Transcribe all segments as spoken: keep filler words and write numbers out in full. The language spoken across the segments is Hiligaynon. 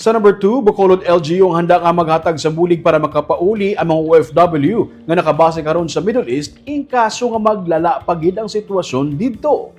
Sa number two, Bacolod L G U ang handa nga maghatag sa bulig para makapauli ang mga O F W nga nakabase karon sa Middle East in kaso nga maglala pa gid ang sitwasyon didto.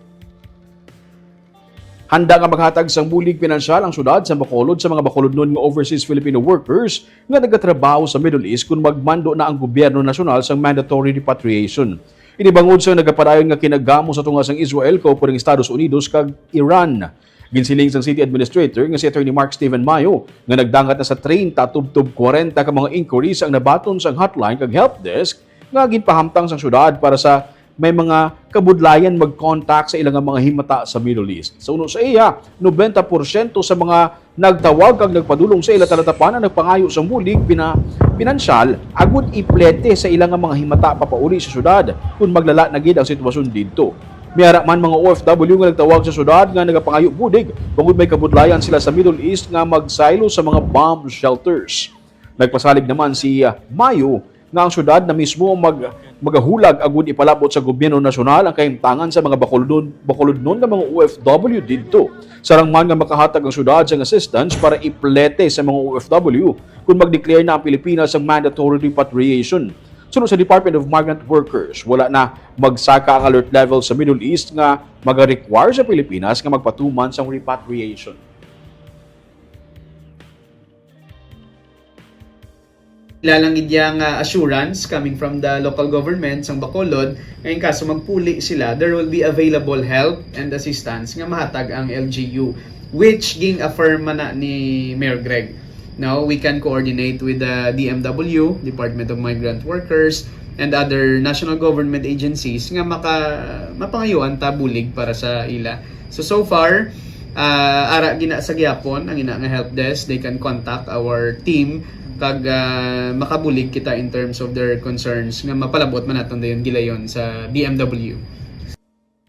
Handa nga maghatag sang bulig pinansyal ang syudad sa Bacolod sa mga Bacolodnon nga overseas Filipino workers nga nagatrabaho sa Middle East kon magmando na ang gobyerno nasyonal sang mandatory repatriation. Ini bangod sa nagapadayon nga kinagamo sa tunga sang Israel kauparing Estados Unidos kag Iran. Ginsiling sang city administrator nga si Attorney Mark Steven Mayo nga nagdangat na sa treinta tubtob kwarenta ka mga inquiries ang nabaton sang hotline kag help desk nga ginpahamtang sang syudad para sa may mga kabudlayan mag-contact sa ilang mga himata sa Middle East. Sa uno sa iya, nobenta porsyento sa mga nagtawag kag nagpadulong sa ila talatapan ang nagpangayo sang bulig pina pinansyal agud iplete sa ila nga mga himata papauli sa syudad kon maglala na gid ang sitwasyon didto. May ara man mga O F W nga nagtawag sa syudad nga nagapangayo bulig bangod may kabudlayan sila sa Middle East nga magsaylo sa mga bomb shelters. Nagpasalig naman si, ah, Mayo nga ang syudad na mismo ang mag-, magahulag agud ipalabot sa gobyerno nasyonal ang kahimtangan sa mga Bacolodon, Bacolodnon nga mga O F W didto. Sarang man nga makahatag ang syudad sang assistance para iplete sa mga O F W kung mag-declare na ang Pilipinas sang mandatory repatriation. Suno sa Department of Migrant Workers, wala na magsaka ang alert level sa Middle East nga maga-require sa Pilipinas nga magpatuman sang repatriation. Ila lang gid iya nga assurance coming from the local government sang Bacolod nga in kaso magpuli sila, there will be available help and assistance nga mahatag ang L G U, which ging-affirm man na ni Mayor Greg. No, we can coordinate with the D M W, Department of Migrant Workers, and other national government agencies nga maka mapangayuan ta bulig para sa ila. So, so far, ah, ara gina sa gihapon ang ina nga help desk. They can contact our team kag, ah, makabulig kita in terms of their concerns nga mapalabot man naton dayon gilayon sa D M W.